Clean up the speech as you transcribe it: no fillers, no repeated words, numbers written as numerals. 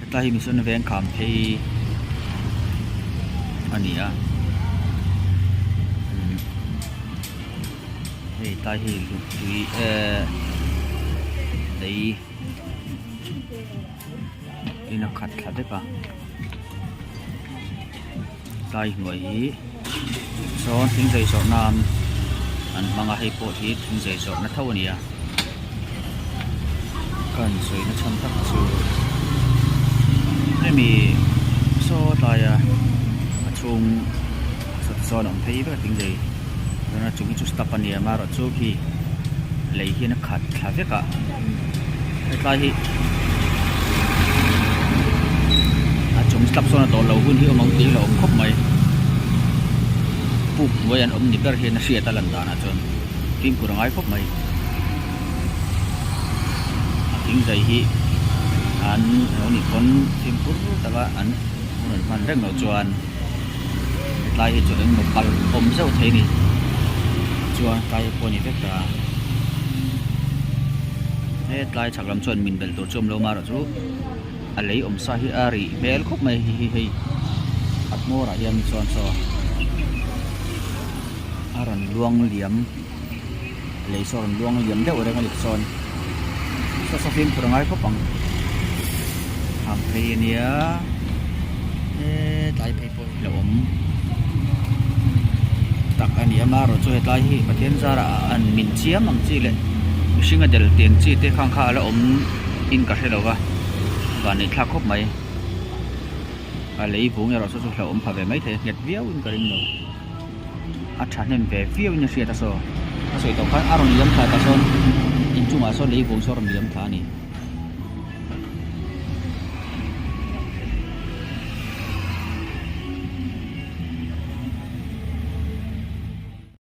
Hetlai hi Mission veng kham phei a ni a hei tlai hi lutui ehh lei in a khat thla vek a tlai hnuai hi sawn thing zai zawrh nan an hmang a hei pawh hi thing zai zawrhna tho a ni a ka han sawi na chhan tak chu hemi saw tlaia a chhung saw te sawn a awm phei vek a thing zai chuan a chung hi chu step a ni a amaherawhchu khi lei hian a khat thla vek a hetlai hi a chung step sawn a tawh lo hun hi awm ang tih a hlauhawm khawp mai puk hnuai an awm ni ber hian a hriat a lan danah chuan fimkhur a ngai khawp mai a thing zai hi an lo nih pawn fimkhur taka an hun an hman reng loh chuan hetlai hi chu engmaw palh awm zeuh thei a ni chuan tlai hi pawh a ni vek ta hetlai chhak lam chuan min belh tur chu awm lo amaherawhchu a lei awm sa hi a rih hmel khawp mai hei hi hei a hmawrah hian chuan saw a rawn luang liam lei saw a rawn luang liam deuh reng a ni sawn saw saw fimkhur a ngai khawp ang kham phei a nia hetlai phei pawh hi a awm tak a ni a amaherawhchu hetlai hi Pathian zarah an min chiam ang chi leh mihring a del tiang chi te khang kha a la awm in ka hre lo va vanneih thlak khawp mai a lei vung erawh chu chu hlauhawm pha ve maithei a nghet viau in ka ring lo. a thahnem ve viau in a hriat a saw a sawi tawh khan a rawn liam thla ta sawn inchungah sawn lei vung saw a rawn liam thla a ni.